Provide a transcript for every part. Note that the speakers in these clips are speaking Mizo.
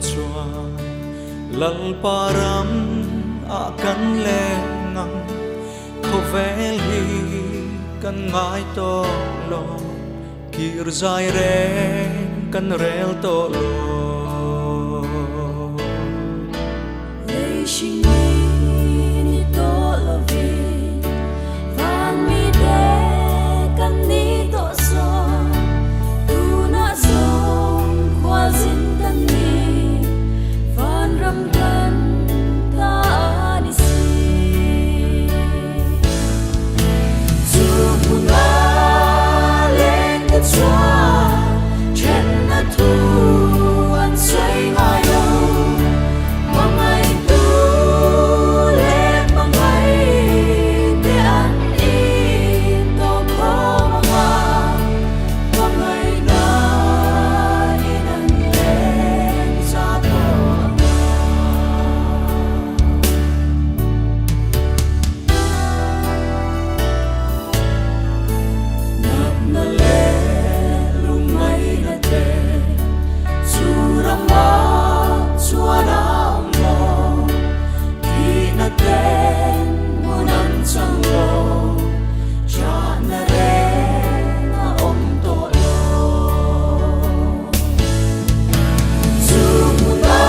chuan Lalpa ram ah kan leng ang Khawvel hi kan ngai tawh lo Kir zai reng kan rel tawh lo. Lei hring mi ni tawh lovin van mite kan ni tawh zawk. Tunah zawng khualzin kan ni, vanram kan ta a ni si. Chu hmuna leng te chuan thenna thu an sawi ngai lo. Hmangaihtu leh hmangaih te an in tawh khawm ang a, hmangaihna in an leng za tawh ang a. Natna leh lungngaihna te chu rama chuan a awm lo, thihna ten hmun an chang lo, chahna reng a awm tawh lo. Chu hmuna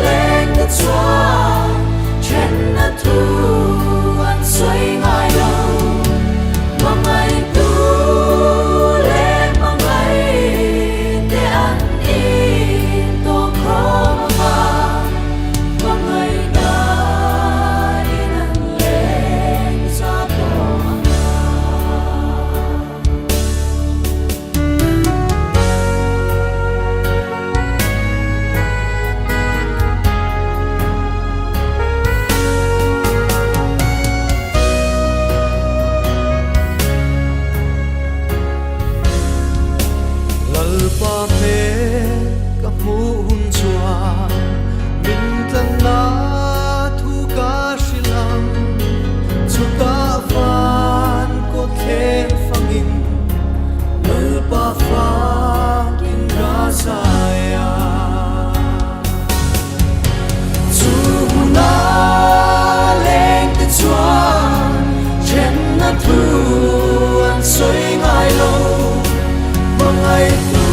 leng te chuan thenna thu an sawi ngai lo. Hmangaihtu leh hmangaih te an in tawh khawm ang a, hmangaihna in an leng za tawh ang a. Lalpa hmel ka hmuh hun chuan min tlanna thu ka hrilh ang. Chutah van kawt thleng fangin Lalpa fakin ka zai a. Chu hmuna leng te chuan thenna thu an sawi ngai lo. Hmangaihtu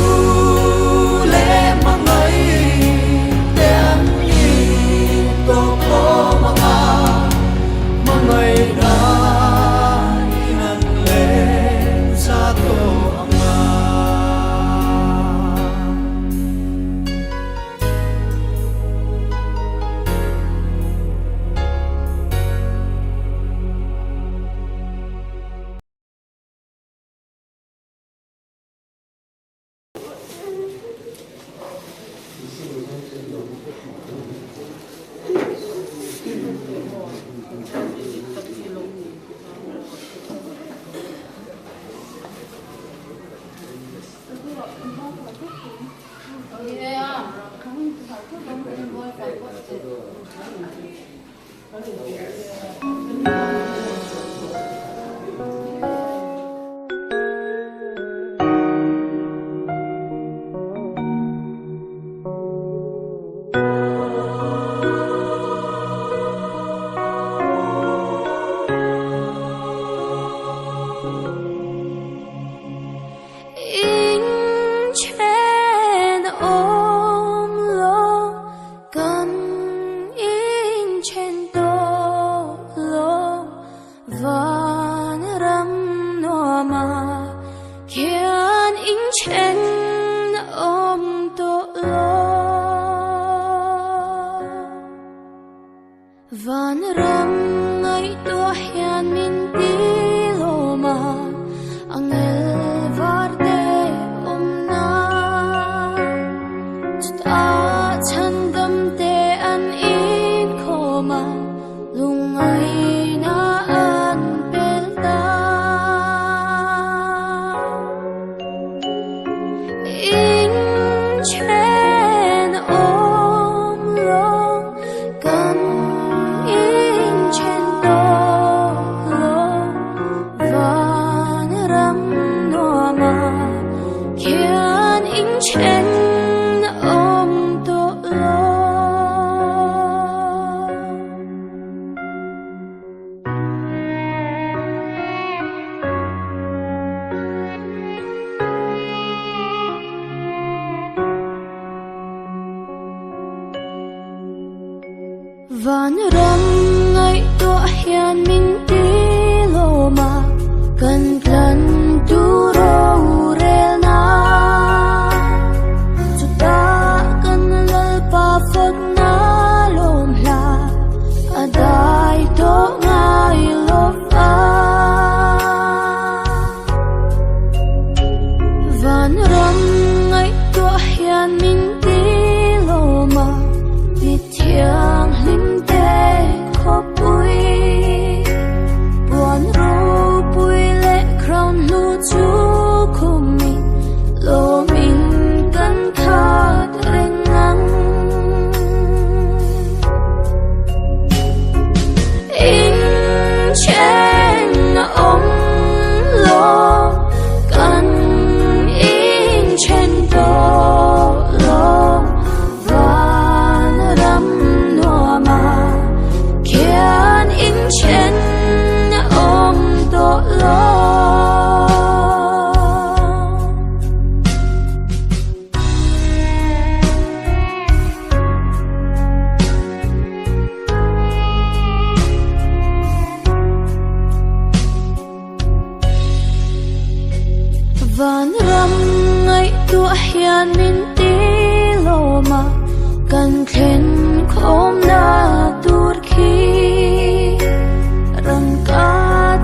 leh hmangaih te an in tawh khawm ang a, hmangaihna in an leng za tawh ang a. Inchen awm lo kan inchen tawh lo van ram nuama khian inchen awm tawh lo. Van ram ngaihtuah hian min ti lawm a, angel var te awm na. Chutah chhandam te an inkhawm a, lungngaihna an pel ta. Inchen awm lo kan inchen tawh Van ram ngaihtuah hian min ti lawm a, kan tlan tur rorelna. Chutah kan Lalpa fakna lawm hla a dai tawh ngai lo va. Van ram ngaihtuah hian min ti lawm a, mi thianghlim te khawpui. Puan ropui leh crown hlu chu khumi lawmin kan khat reng ang. In chen a awm lo, kan in chen tawh lo. Van ram nuam a khian in chen a awm tawh lo. Van ram ngaihtuah hian min ti lawm a, kan thlen khawmna tur khi. Rangka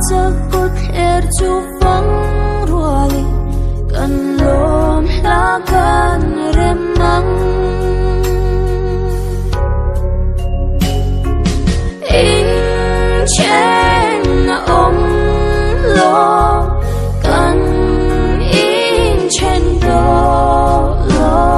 chak kawt thler chu fang rualin kan lawm hla kan rem ang. In chen a awm lo, kan in chen tawh lo.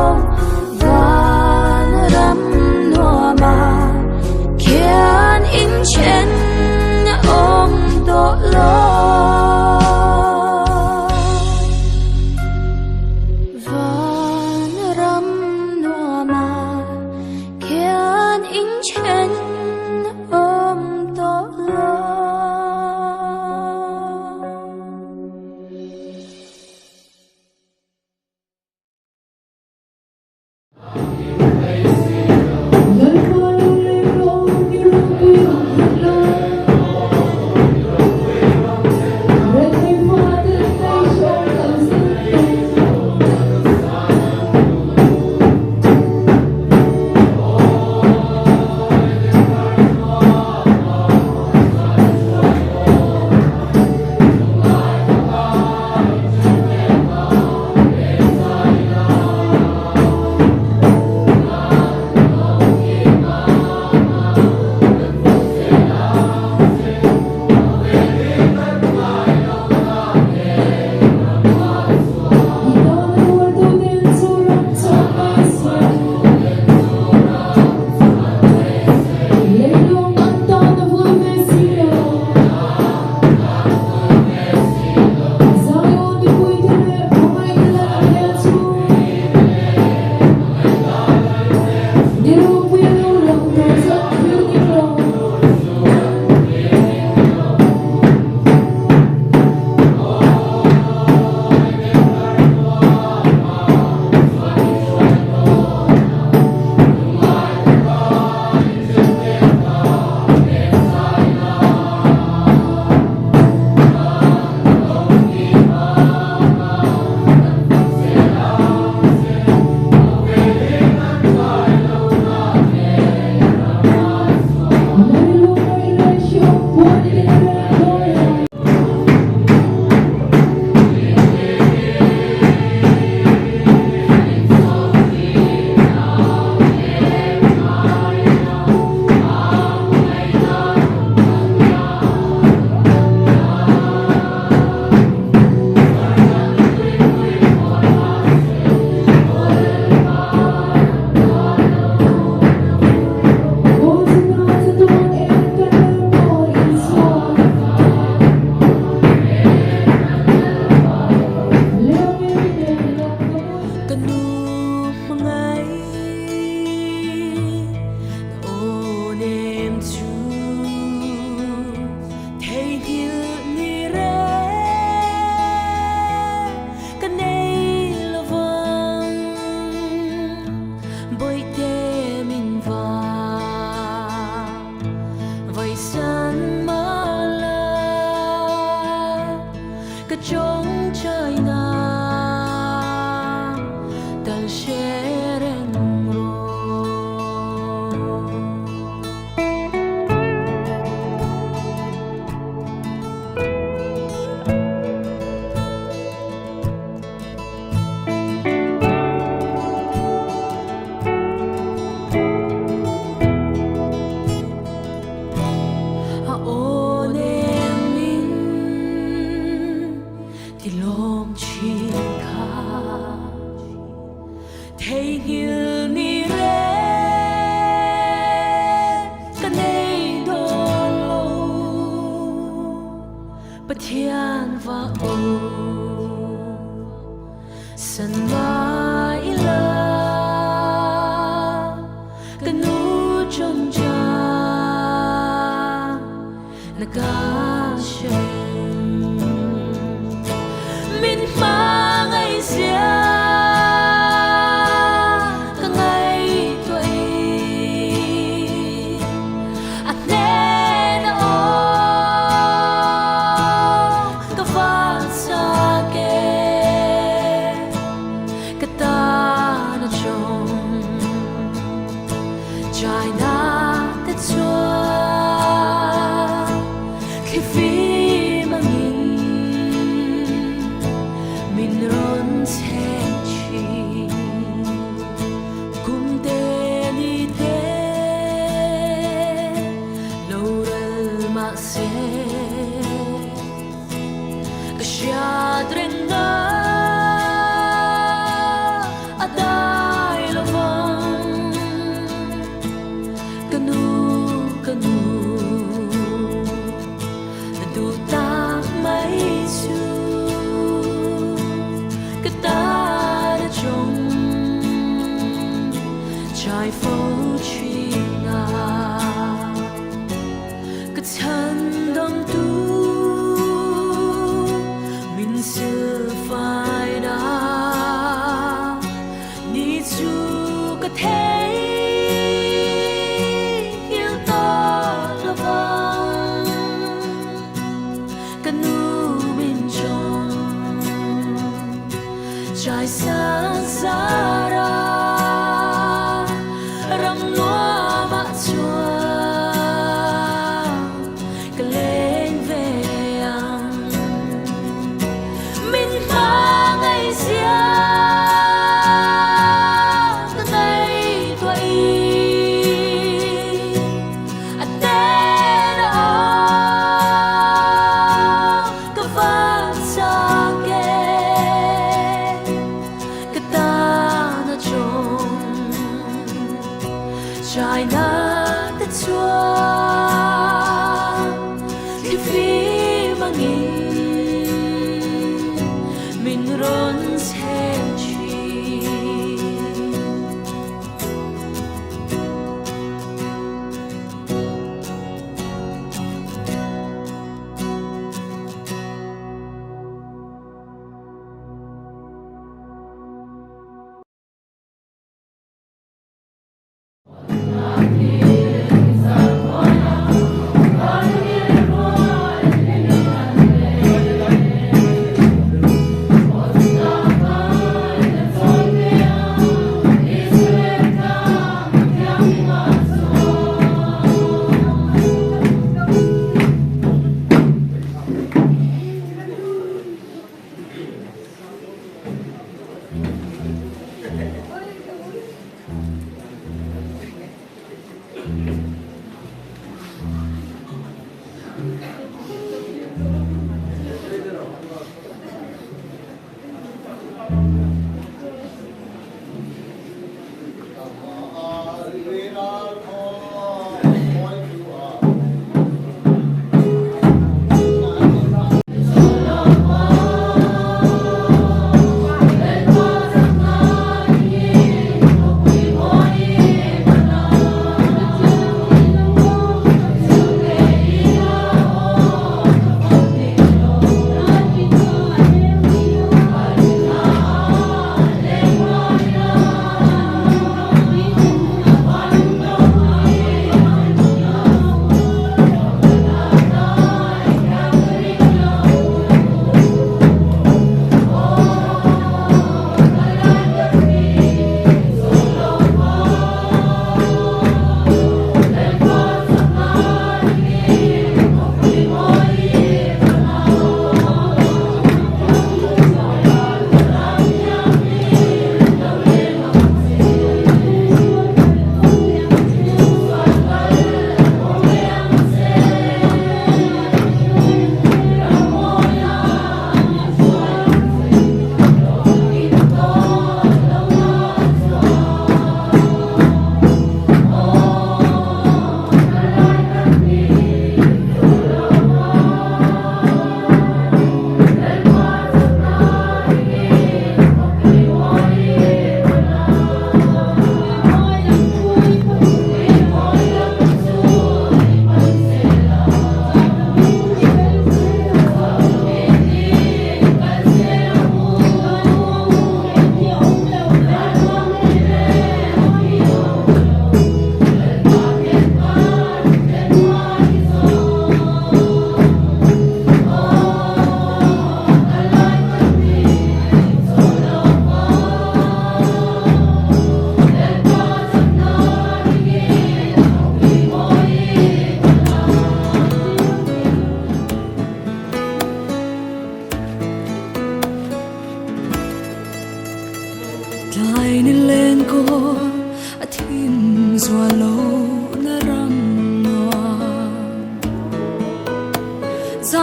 Ka tawngtaina tal hre reng rawh. A aw nen min ti lawm thin kha theihnghilh ni reng ka nei dawn lo Pathian va aw san mai la ka nu trong cha na ka shen min hmangaih zia ka ngaihtuah i a hnen a awm ka van chak e ka tan a chawm China te chuan thlifim angin min rawn chhek thin. Kum te ni te lo ral mah se ka hriat reng na a dai lo vang. Ka nu, ka nu, na duh tak mai chu ka tan a chawng trai fo thin a ka chan.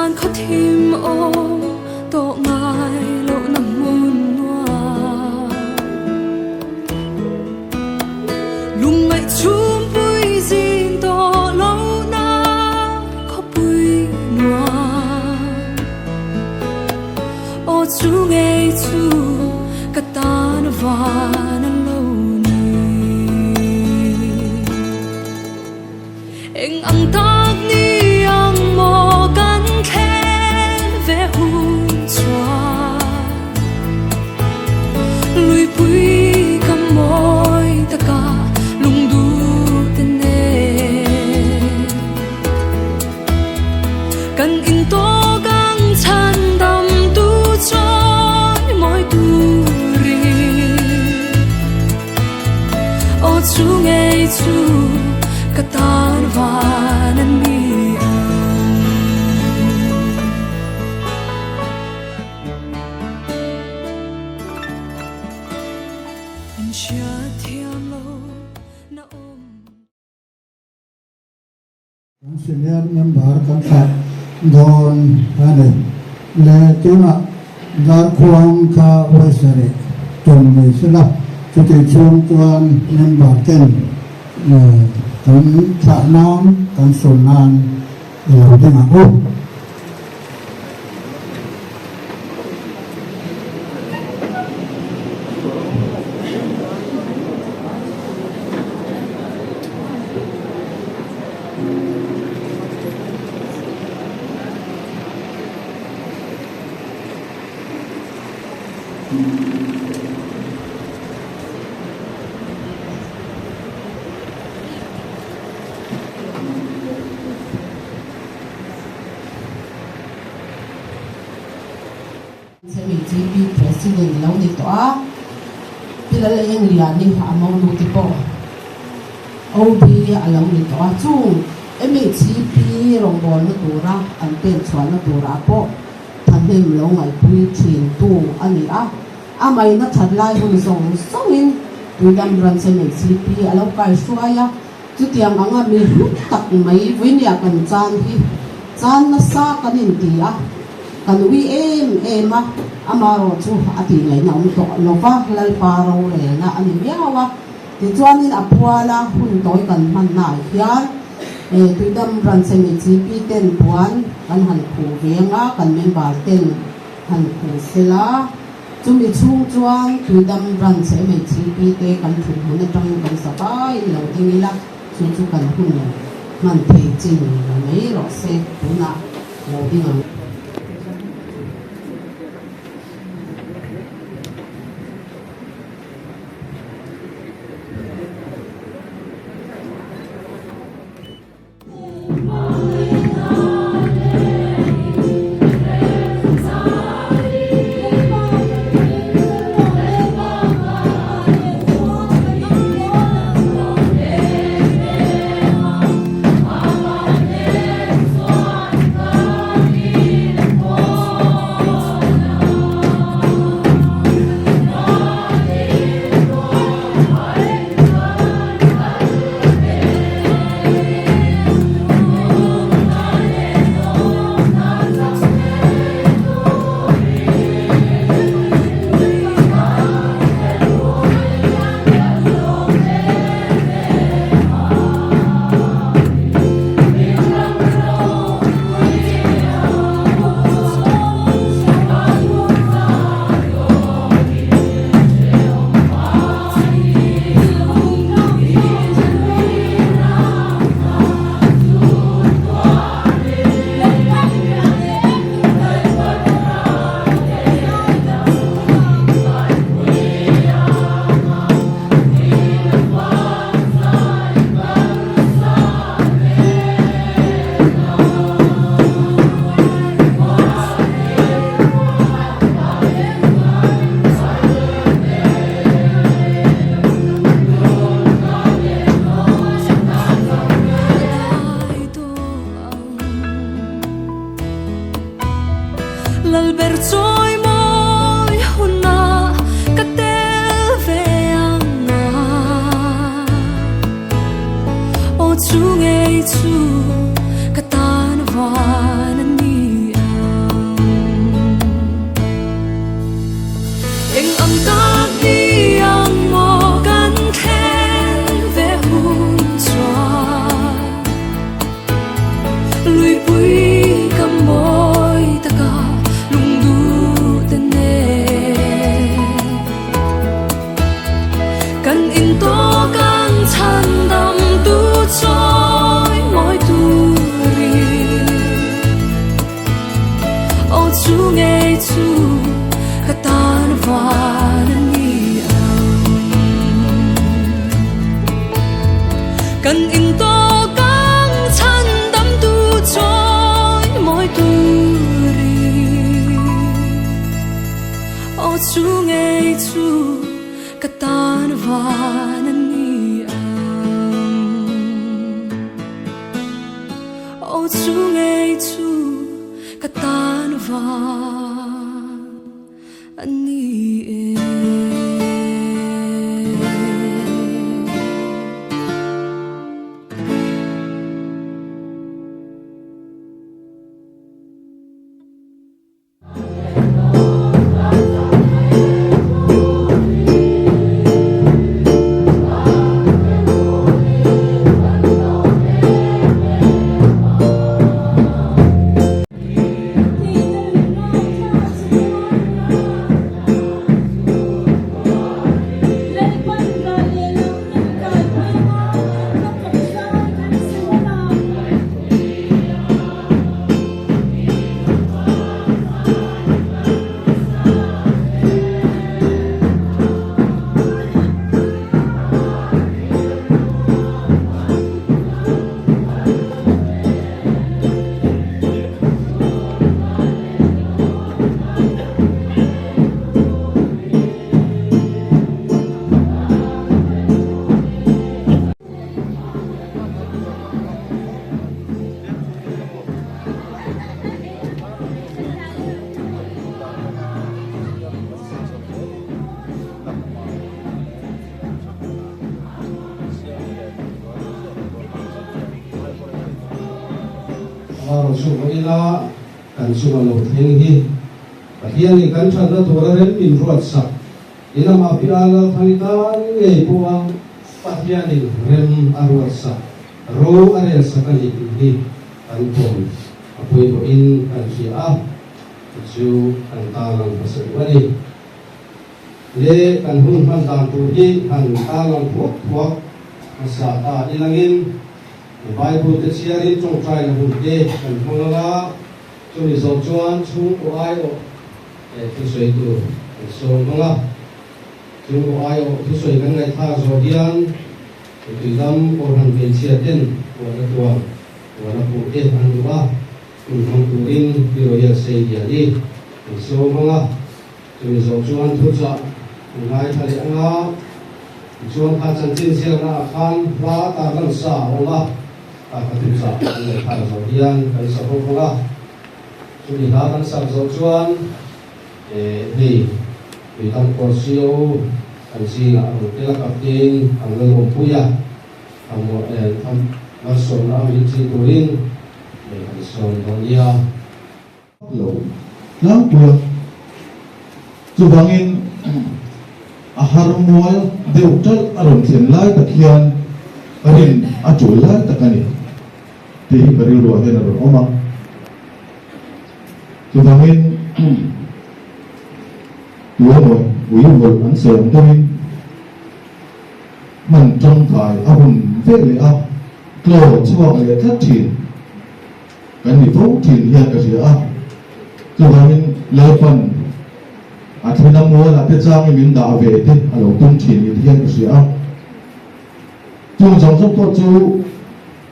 Zan khaw thim awm tawh ngai lohna hmun nuam. Lungngaih chhumpui zin tawh lohna khawpui nuam. Aw chu ngei chu ka tan van a lo ni. Eng ang tak ni ang maw kan thlen ve hun chuan Luipui ka mawi taka lungduh te nen Kan intawk ang chhan dam tu chawi mawi turin Aw chu ngei chu ka tan van an ni ang. In hriatthiam lo na awm. Kan senior member kan thlah dawn a ni. Le tunah Darkhuang kha Western-i tum ni sela, chutih chhung chuan member ten kan thlah nan, kan sun nan i lo ding ang u. MHP President lo ni tawh a, Pi Laleng Liani a monu te pawh OB a lo ni tawh a, chung MHP rawngbawlna tura an pen chhuahna turah pawh thahnem lo ngaihpui thintu a ni a, a maina that lai hun zawng zawngin Tuidam Branch MHP a lo kaihruai a. Chutiang anga mi hlu tak mai vawinia kan chan hi chan nasa kan inti a, kan ui em em a, amarawh chu a tih ngaihna awm tawh lo va, Lalpa rorelna a ni miau a. Tichuanin a puala hun tawi kan hmannaah hian Tuidam Branch MHP ten puan kan han khuh veng a, kan member ten han khuh sela. Chumi chhung chuan Tuidam Branch MHCP te kan thut hmun atangin kan zavaiin lo ding ila, chu chu kan hun hman thei chin mai rawh se, tunah lo ding ang. Lalber chawi mawi hunah ka tel ve ang a, aw chu ngei chu ka tan van a ni ang. Chu ngei chu ka tan vang a ni e. Aro chu ila kan chunga lo thleng hi Pathianin kan thatna tura rem min ruatsak I lamah pi a Lalthang i tan ngei pawha Pathianin rem a ruatsak, ro a relsak a ni tih hi kan pawm a pawimawhin kan hria a, chu chu kan tarlang hmasa duh a ni. Le kan hun hman dan tur hi han tarlang thuak thuak hmasa ta ilangin Bible te chhiarin tawngtaina hun te kan hmang ang a, chumi zawh chuan chhungkaw aiawh He thusawi tur kan sawm hmang a, chungkaw aiawh thusawi kan ngaihthlak zawh hian mipui lam Kohhran hmeichhia ten puanna tuam, puana puh te an duh a, hun hmang turin Pi Royal Seiliani kan sawm hmang a, chumi zawh chuan thuchah kan ngaithla leh ang a, tichuan kha chanchin ziakna ah khan hla tarlan sa a awm a, kha kha thuchah kan ngaihthlak zawh hian kan sa bawk ang a. Chumi hla kan sak zawh chuan hei Tuitam Kawr CEO kan zingah a rawn tel a, Captain an la lawmpui a, malsawmna a min chin turin kan sawm dawn nia. Lo tlangpui a, chuvangin a har mual deuh ṭalh a rawn thlen lai tak hian rin a ṭul lai tak a ni. Tih hi ka rilruah hian a rawn awm a. Chuvangin tu emaw ui vawlh an sawi ang deuhin hman tangkai a hun vek leh a, tlaw chhuak leh tlat thin kan ni fo thin hian ka hria a. Chuvangin Lalpan a thlena mualah te changin min dah ve te a lo tum thin ni te hian ka hria a. Chung zawng zawng pawh chu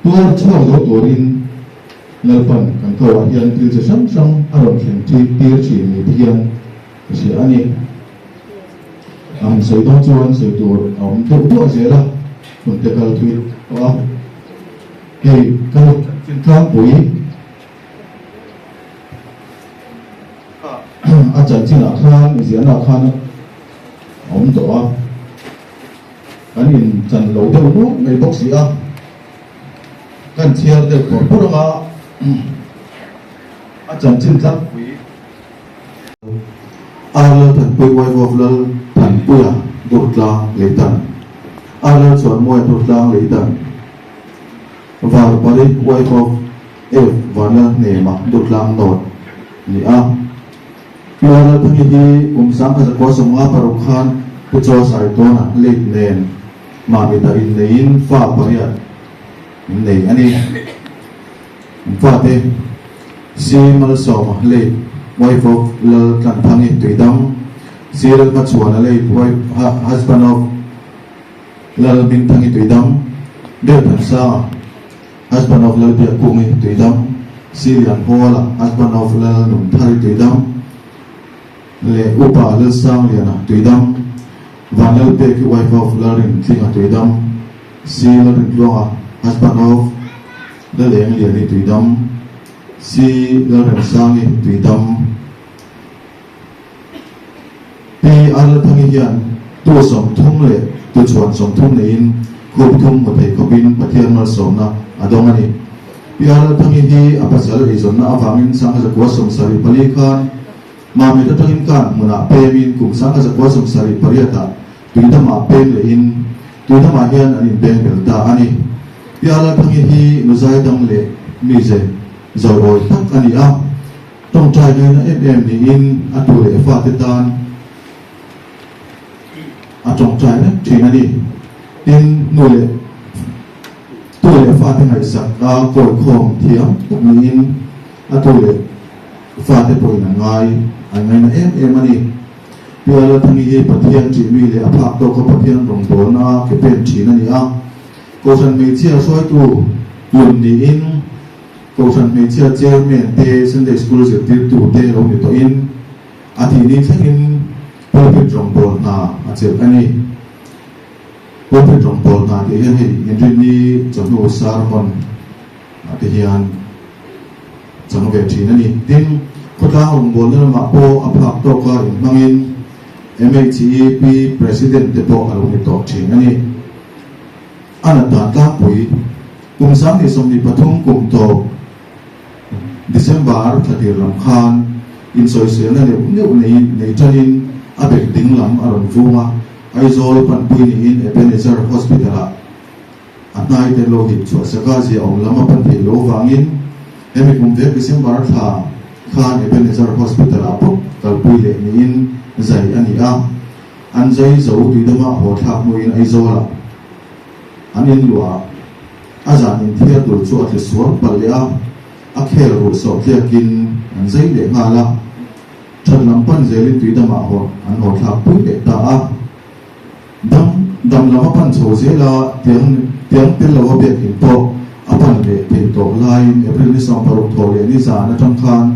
tuar chhuak zo turin Lalpan kan ko ah hian thil chi hrang hrang a rawn thleng tir thin ni te hian ka hria a ni. A han sawi dawn chuan sawi tur a awm deuh duah zel a, hun te kal thui tawh a. Hei ka nu chanchin tlangpui a chanchin ah khan ziahna ah khan a awm tawh a. Kan in chan lo deuh nuap mai bawk si a, kan chhiar deuh pawr pawr ang a, a chanchin tlangpui. Ar Lal Thanpui Wife of Lal Thanpuia Durtlang Leitan Ar Lal Chuanmawia Durtlang Leitan Varpari Wife of F Vanlal Hnema Durtlang North ni a. Pi Lalthangi hi kum 1956 khan Pu Chaw Saitawna late nen Mamita inneiin fa pariat min nei a ni. An fate Si Malsawma late wife of Lal Tlanthangi Tuidam, Si Lalhmachhuana late wife husband of Lal Hmingthangi Tuidam, Bialthansanga Husband of Lalbiakkungi Tuidam, Silian Hawla, Husband of Lalnunthari Tuidam leh Upa Lalsangliana Tuidam, Vanlalpeki Wife of Lalrintlinga Tuidam, Si Lalrintluanga, Husband of Lalengliani Tuidam, C Lalremsangi Tuidam. Pi Arlathangi hian tu 30 leh tu chhuan 30 neiin khup thum hmu thei khawpin Pathian malsawmna a dawng a ni. Pi Arlathangi hi a pasal eizawnna avangin 1974 khan Mamit atangin kan hmunah pemin kum 1978 ah Tuidamah pem lehin Tuidamah hian an inpeng bel ta a ni. Pi Arlathangi hi nu zaidam leh mize zawiawi tak a ni a. Tawngtai ngaina em em niin a tu leh fate tan a tawngtai reng thin a ni. Tin, nu leh tu leh fate ngaihsak a kawikhawm thiam tak niin a tu leh fate pawhin an ngai an ngaina em em a ni. Piala Thangi hi Pathian ṭihmi leh a phak tawka Pathian rawngbawlna a ke pen ṭhin a ni a. Kohhran hmeichhia hruaitu lun niin Kohhran hmeichhia chairman te, Sunday School zirtirtu te lo ni tawhin a thihni thlengin pulpit rawngbâwl hna a chelh a ni. Pulpit rawngbâwl hna tih hian hei inrinni chawhnu sermon ah te hian chang ve thin a ni. Tin, khawtlang rawngbâwlna lamah pawh a phak tawka inhmangin MHEP President te pawh a lo ni tawh thin a ni. A nat dan tlangpui kum 2023 kum tawp December thla tir lam khan insawiselna neuh neuh neiin nei tanin a bek ding lam a rawn vung a, Aizawl panpui niin Ebenezer Hospital-ah a hnai te lo hip chhuah sak a, zia awm lam a pan theih loh vangin hemi kum vek December thla khan Ebenezer Hospital-ah bawk kalpui leh niin zai a ni a. An zai zo tuidama haw thlak hnuin Aizawlah an inluah a, a zan inthiar tur chu a tlu sual palh leh a, a khel ruh sawh tliakin an zai leh nghal a. That lam pan zelin tuidamah haw an haw thlak pui leh ta a. Dam dam lam a pan chho zel a, tiang tiang tel lova biakin pawh a pan leh theih tawh laiin April ni 16 thawh leh ni zan atang khan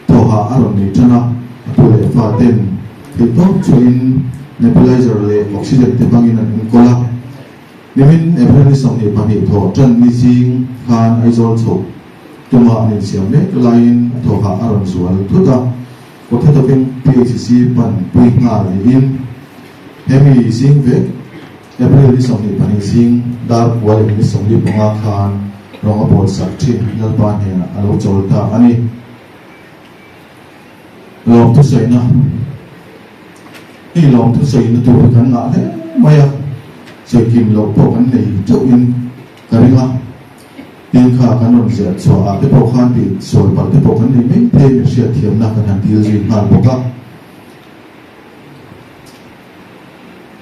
Thawhah a rawn nei tan a, a tu leh fa ten theihtawp chhuahin nebulizer leh oxygen te hmangin an enkawl a. Nimin April ni 22 thawh tan ni zing khan Aizawl chhoh tuma an insiam mek laiin a thawhah a rawn zual thut a, kawthe tawkin PHC pan pui nghal niin hemi zing vek April ni 22 zing dar kual eng ni 45 khan rawng a bawl sak thin Lalpa hnenah a lo chawl ta a ni. Lawm thusawiina Hei lawm thusawiina tur hi kan ngah hle mai a, sawi kim loh pawh kan nei teuhin ka ring a. Tin kha kan rawn ziah chhuah ah te pawh khan tih sawi palh te pawh kan nei mai thei mi hriatthiamna kan han dil zui nghal bawk a.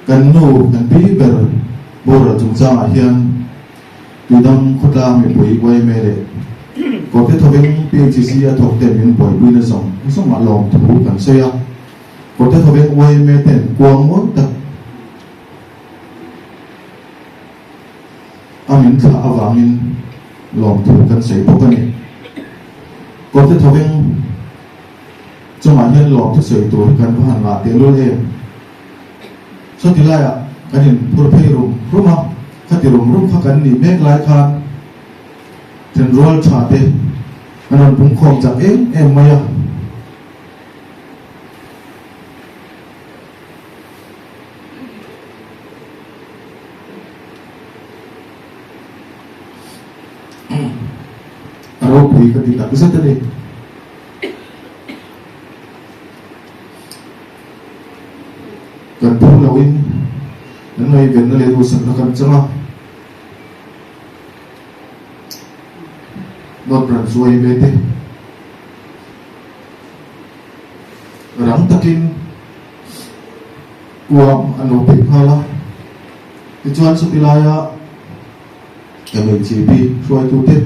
Kan nu kan pi ber boral chungchangah hian Tuidang khawtlang mipui yma leh Kawrte Thawveng PHC a thawk ten min buaipuina zawng zawngah lawmthu kan sawi a. Kawrte Thawveng yma ten kuang mawi tak a min thlah avangin lawmthu kan sawi bawk a ni. Kawrte Thawveng chungah hian lawmthu sawi tur hi kan va han ngah tehlul em? Sawti laiah kan inphur phei rum rum a, khati rum rum kha kan nih mek lai khan thenrual tha te an rawn pungkhawm chak em em mai a. A ropui ka ti takzet a ni. Kan phur loin kan ngaihvenna leh duhsakna kan chang a, North Branch yma te rang takin kuang an lo peih nghal a, tichuan chuti laia MHCP hruaitute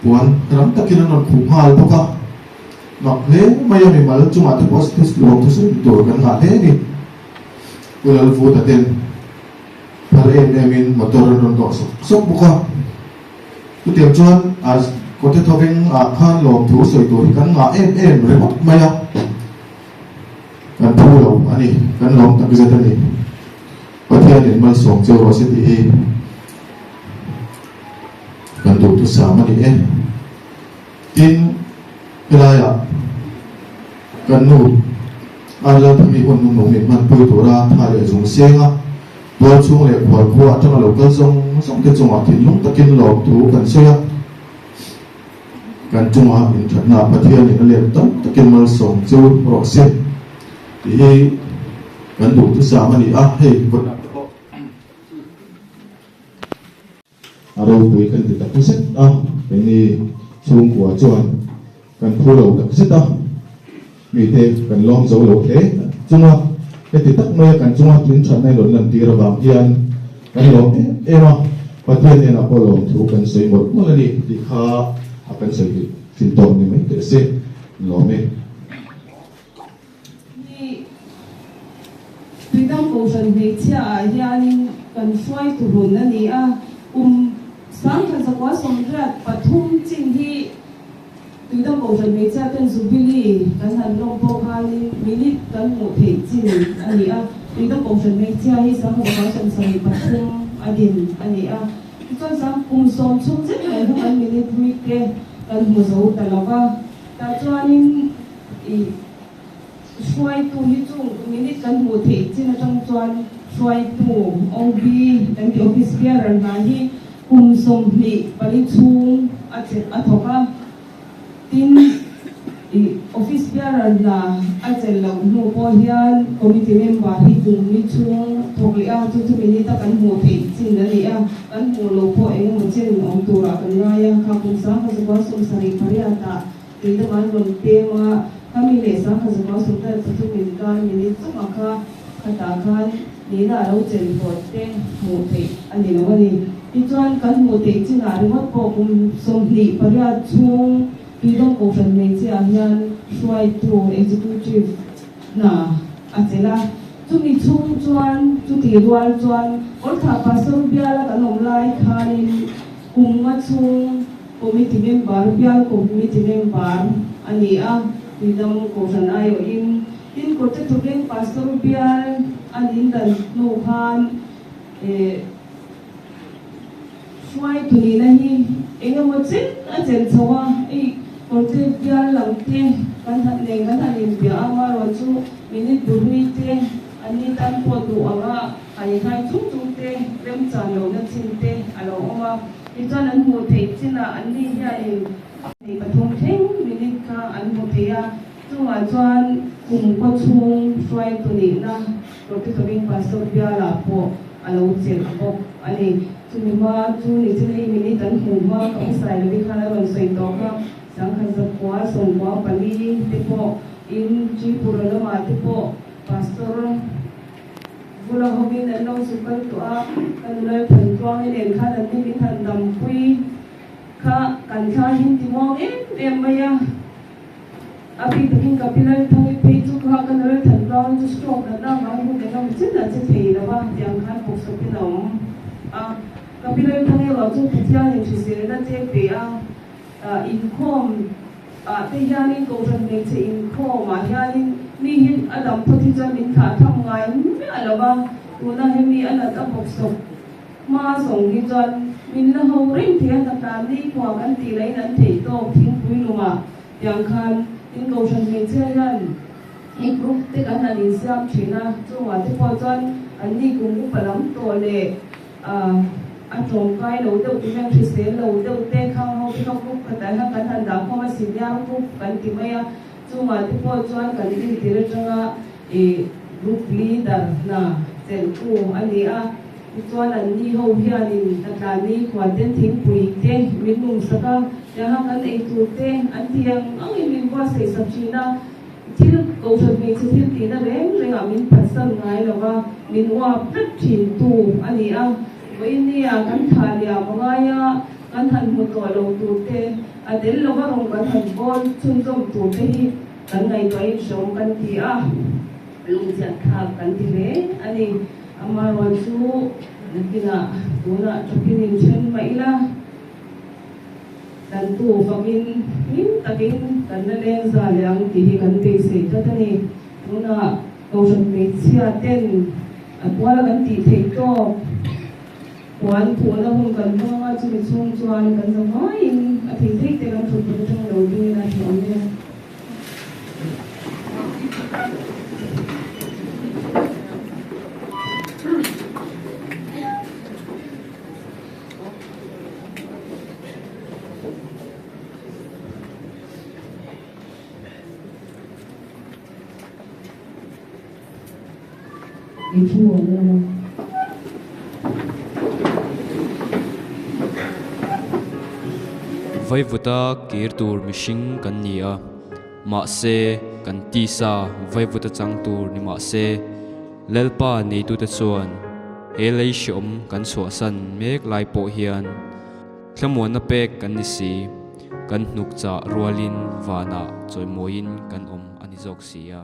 puan rang takin an rawn khuh nghal bawk a. Mak hle mai a mimal chungah te pawh lawm thusawi tur kan ngah hle a ni. Pu Lalvuta ten phar em em in motor an rawn dawh sawk sawk bawk a. Chutiang chuan a kawte thawveng ah khan lawmthu sawi tur hi kan ngah em em ringawt mai a. Kan phu lo a ni, kan lawm tak zet a ni. Pathianin malsawm cheu rawh se tih hi. Kan duhthusam a ni e. Tin, helaiah kan nu Arlalthami hun hnuhnung min hmanpui tura tha leh zung seng a, tual chhung leh khual khua atanga lo kal zawng zawng te chungah thinlung takin lawmthu kan sawi a. Kan chunga inthatna Pathianin a let tam takin malsawm chu rawh se tih hi kan duhthusam a ni a, hei vawiin te pawh. A ropui kan ti tak zet a, keini chhungkua chuan kan phu lo tak zet a, mite kan lawm zo lo hle chunga heti tak maia kan chunga tun thatna in rawn lantir avang hian kan lawm em em a, Pathian hnenah pawh lawmthu kan sawi mawlh mawlh a ni tih kha a kan sawi thin tawp ni mai teh se, lawm e. Hi Tuidang Kohhran hmeichhia ah hianin kan hruaitu hun a ni a, kum 1983 chin hi Tuidang Kohhran hmeichhia ten Jubilee kan han lawm pawh khanin minute kan hmuh theih chin a ni a, Tuidang Kohhran hmeichhia hi 1973 a din a ni a, tichuan sang kum sawm chhung zet mai kha kan minute hlui te kan hmu zo ta lo va, tah chuanin I hruaitu hi chu minute kan hmuh theih chin atang chuan hruaitu OB kan tih office bearer hna hi kum 24 chhung a che a thawk a, tin i office bearer hna a chelh loh hnu pawh hian committee member hi kum ni chhung thawk leh a, chu chu minute a kan hmuh theih chin a ni a, kan hmuh loh pawh engemaw chen awm turah kan ngai a, kha kum 1978 ah Tui dang an rawn pem a, khami leh 1973 min kar minute chungah kha khatah khan nihna a lo chen tawh te hmuh theih a ni lo a ni. Tichuan kan hmuh theih chinah ringawt pawh kum 28 chhung Tuidawng Kohhran hmeichhiah hian hruaitu, executive, hna a chelh a. Chumi chhung chuan chutih rual chuan Kawlthah Pastor biala kan awm lai khanin kum nga chhung Committee member, Bial Committee member a ni a, Tuidam Kohhran aiawhin tin Kawrte Thawkleng Pastor Bial a nin dan hnu khan eh hruaitu nihna hi eng emaw chen a chen chho a, hei Kawrte Bial lam te kan han nen kan han inbiah a, amaherawh chu minute buhlui te an ni tan pawh duh anga han inhai chung chung te remchan lohna chin te a lo awm a. Tichuan an hmuh theih chinah an ni hianin hei pathum thleng minute kha an hmu thei a, chungah chuan kum kaw chhung hruaitu nihna Roti Tawing Pastor bialah pawh a lo chelh bawk a ni. Chumi hma chu ni chin hei minute an hmuh hma ka hmasai lovi khan a rawn sawi tawh kha, 1994 te pawh in Tripura lamah te pawh Pastor Vula hovin an lo zu kal tawh a, ka nula Thantluangi nen khan an ni min han dampui kha kan thla hin ti muang em em mai a. A bik takin ka pi Lalthangi phei chu kha ka nula Thantluangi chu stroke natna avangin hun engemaw chin a che thei lo va, tiang khan bawksawpin a awm a. Ka pi Lalthangi erawh chu Pathianin hriselna te pe a, inkhawm Ah te hianin Kohhran hmeichhe inkhawm ah hianin mi hi a dam phawt hi chuan min thlah tham ngai miah lo va, tuna hemi a nat a bawk sawk hma zawng hi chuan min la ho reng thei a, hnatlan ni khua kan tih lahin an theih tawk thingpui lumah tiang khan tin Kohhran hmeichhia hian hei group te kan han insiam thin a, chungah te pawh chuan an ni kum upa lam tawh leh A tlawmkai lo deuh tih hian hrisel lo deuh te khang ho te kha group khatah hian kan han dah khawm a, senior group kan ti mai a, chungah te pawh chuan kan intir atanga ih group leader hna chelhtu a ni a, tichuan an ni ho hianin Hnatlani khuaten thingpui te min numsak a, tiangha kan eitur te an ti ang angin min buatsaih sak thin a. Thil kohhran hmeichhe thil tihna reng rengah min phatsan ngai lo va, min uap vek thintu a ni a. Vawinia kan thlah liam a ngai a, kan han hmu tawh lo tur te, a tel lova rawng kan han bawl chhunzawm tur te hi kan ngaihtuahin hreawm kan ti a, lungchhiat thlak kan ti hle a ni. Amaherawhchu chu nakinah tunah tawkin inthen mah ila. Kan tu fakin hlim takin kan la leng za leh ang tih hi kan beisei tlat a ni. Tunah Kohhran hmeichhia ten a kuala kan tih theih tawk. Puan phuhna hun kan hmang a, chumi chhung chuan kan za vaiin a thei thei te kan thut hmun atang lo ding ila tih awm e. Vaivuta kir tur mihring kan ni a, mahse kan tisa vaivuta chang tur ni mahse Lalpa neitute chuan he lei hreawm kan chhuahsan mek lai pawh hian thlamuanna pek kan ni si, kan hnuk chah rualin vanah chawimawiin kan awm a ni zawk si a.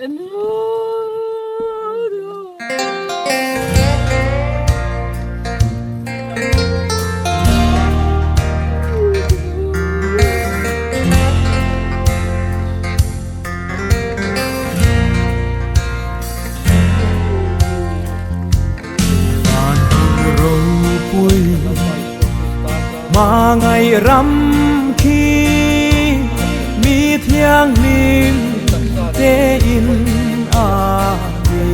Hmangaih ram khi mi thianghlim te in a ni.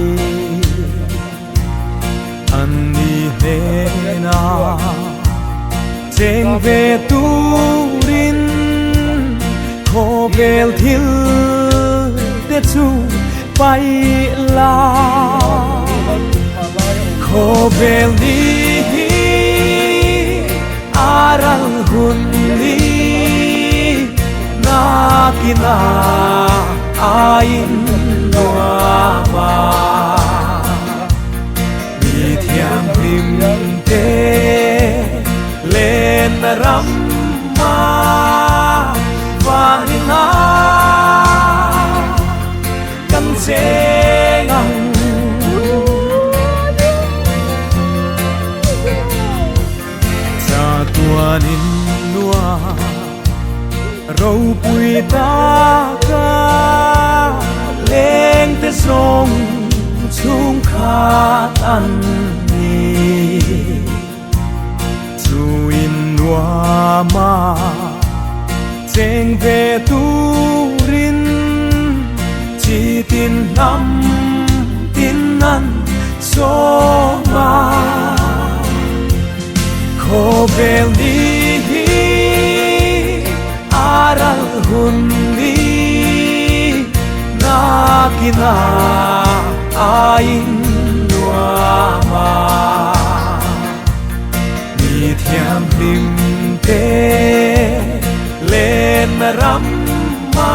An ni hnena cheng ve turin khawvel thil te chu paih la. Khawvel ni hi a ral hun ni nakina a in nuam a. Mi thianghlim te len ram a vanin a kan cheng ang. Chatuanin nua ropui taka leng te zawng chhungkhat an ni. Chu in nuama cheng ve turin chi tin hnam tin an sawm a. Khawvel ni hi a ral hun ni nakina a in nuam a. Mi thianghlim te len ram a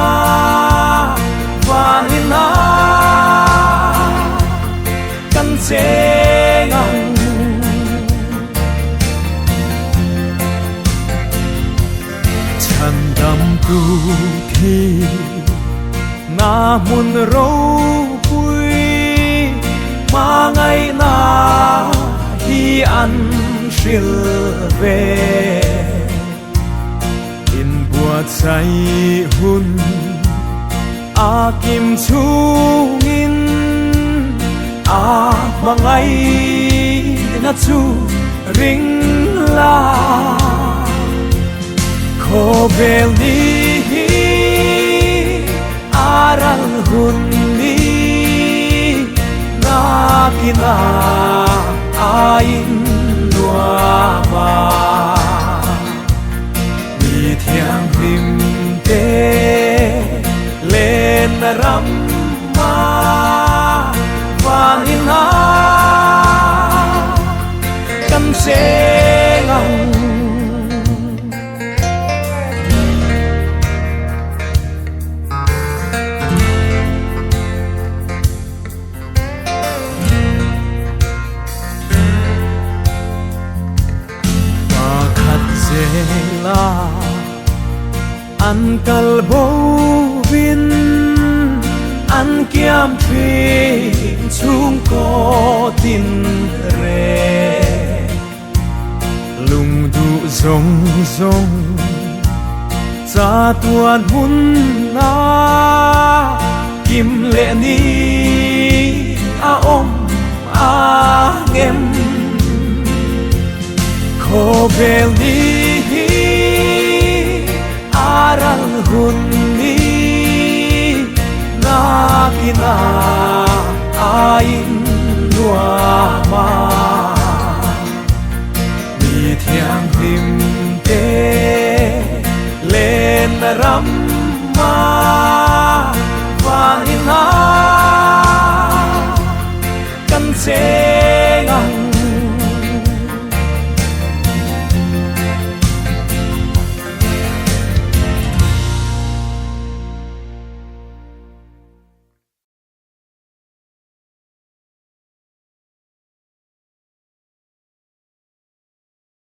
vanin a kan cheng ang. Chhan dam tu thi na hmun ropui hmangaihna hi an hril ve. Inbuatsaih hun a kim chungin a hmangaihna chu ring la. Khawvel ni hi a ral hun ni nakina a in nuam a. Mi thianghlim te len ram a vanin a kan cheng ang. Pakhat zela an kal bo vin an kiam thin chhungkaw tin re. Lung duh zawng zawng cha tuan hun a kim leh ni a awm a ngem. Khawvel ni hi a ral hun ni nakina